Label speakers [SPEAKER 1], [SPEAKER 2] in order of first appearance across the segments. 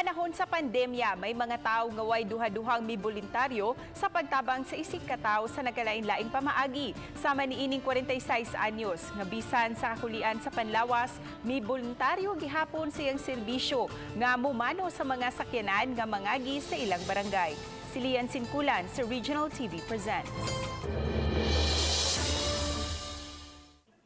[SPEAKER 1] Panahon sa pandemya, may mga tao nga way duha-duhang miboluntaryo sa pagtabang sa isig katawo sa nagkalain-laing pamaagi. Sama niining 46 anyos nga bisan sa kakulian sa panlawas, miboluntaryo gihapon sa iyang serbisyo nga mumano sa mga sakyanan nga mangagi sa ilang barangay. Si Lian Sinkulan sa Regional TV presents.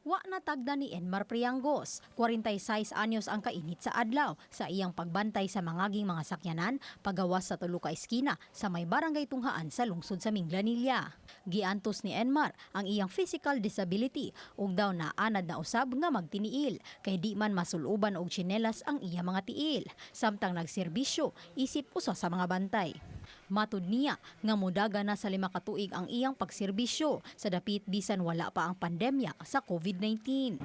[SPEAKER 2] Wa natagda ni Enmar Priangos, 46 anyos ang kainit sa adlaw sa iyang pagbantay sa mangaging mga sakyanan pagawas sa tulo ka eskina sa may barangay Tunghaan sa lungsod sa Minglanilla. Giantos ni Enmar ang iyang physical disability ug daw naanad na usab nga magtiniil kay di man masuluban og tsinelas ang iya mga tiil samtang nagserbisyo isip usa sa mga bantay. Matud niya nga mudaga na sa 5 ka tuig ang iyang pagserbisyo sa dapit bisan wala pa ang pandemya sa COVID-19.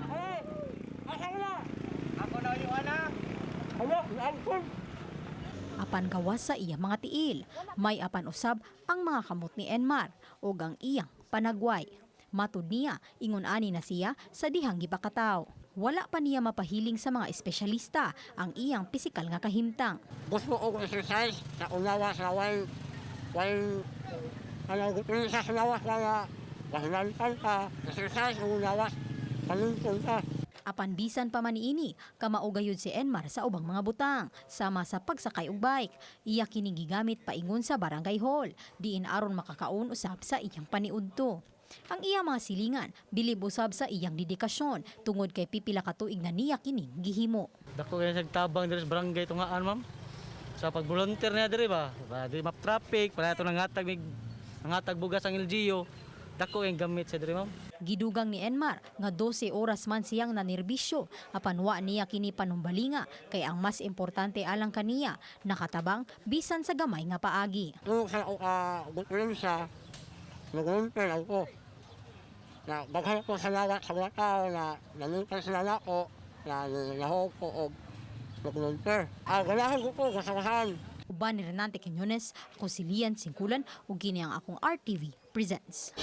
[SPEAKER 2] Apan gawas sa iyang mga tiil, may apan usab ang mga kamot ni Enmar ug ang iyang panagway. Matud niya, ingon ani na siya sa dihang gipakataw. Wala pa niya mapahiling sa mga espesyalista ang iyang pisikal nga kahimtang.
[SPEAKER 3] Gusto ko exercise sa unawa sa way ano sa lawas na kahilantan ka, exercise sa lawas, kalungkol ka.
[SPEAKER 2] Apan bisan pa man niini, kamao gayud si Enmar sa ubang mga butang, sama sa pagsakay og bike. Iya kining gigamit paingon sa barangay hall, diin aron makakaon usab sa iyang paniudto. Ang iyang mga silingan, bilib usab sa iyang dedikasyon tungod kay pipila ka tuig na niya kining gihimo.
[SPEAKER 4] Dako kay sa tabang diri sa barangay Tungaan, ma'am. Sa pag-volunteer niya diri ba, ba di map traffic, para ito nangatag mig nangatag bugas ang LGU. Dako yung gamit sa diri, ma'am.
[SPEAKER 2] Gidugang ni Enmar nga 12 oras man siyang nanerbisyo apan wa niya kini panumbalinga kay ang mas importante alang kaniya nakatabang bisan sa gamay nga paagi.
[SPEAKER 3] Kung sa ako ka siya, nag-volunteer ako. Na daghan ko sa lawas sa mga tao na nalitan sila na ako, na nahog ko og nag-volunteer. Ah, ganahan ko po kasawahan.
[SPEAKER 2] Uban ni Renante Quinones, ako si Lian Singkulan ug kini ang akong RTV Presents.